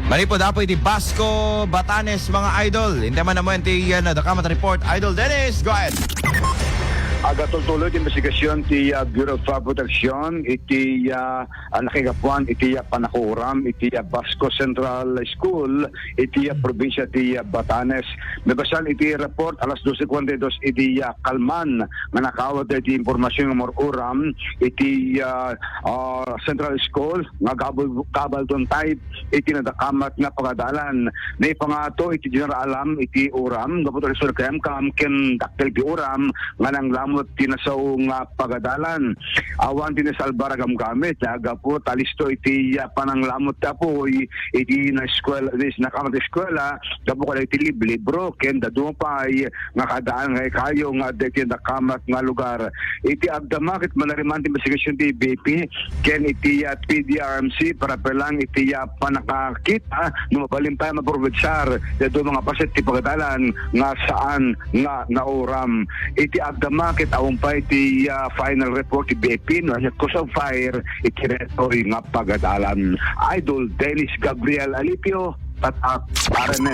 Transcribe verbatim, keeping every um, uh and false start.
Manipud apo iti Basco, Batanes, mga idol. Intamin man ammo ti, uh, nadakamat report. Idol Dennis, go ahead. Agatultuloy ti imbestigasyon ti, uh, Bureau of Fire Protection iti, uh, uh, nakigapuan iti, uh, panakuram iti, uh, Basco Central School iti, uh, probinsya ti, uh, Batanes. Mabasol iti report, alas dose kuarenta y dos idi, uh, kalman nga nakaawat iti impormasyon nga mauram iti, uh, uh, Central School nga gabal, gabaldon type iti nadakamat nga pagadalan. Naipangato iti di naraalam iti uram, gapu ta isu ken dakkel ti uram nga nanglamut ti nasao nga pagadalan. Awan ti nasalbar a gamgamit, ah, gapu ta listo iti, ah, pananglamut ti apuy iti naeskuela, iti nakamat eskuela, gapu kada iti liblibro, ken dadduma pay nga kaadaan nga ikayo nga adda iti nakamat nga lugar. Iti agdama ket manariman ti imbestigasyon ti B P ken iti, ah, P D R M C para pelang iti, ah, panakakita no mabalin pay maprobetsar dadduma nga paset ti pagadalan nga saan nga nauram. Iti agdama ket awan pay ti, ah, final report ti B P no ania cause of fire iti daytoy nga pagadalan. Idol Dennis Gabriel Alipio, Tatak, R M N.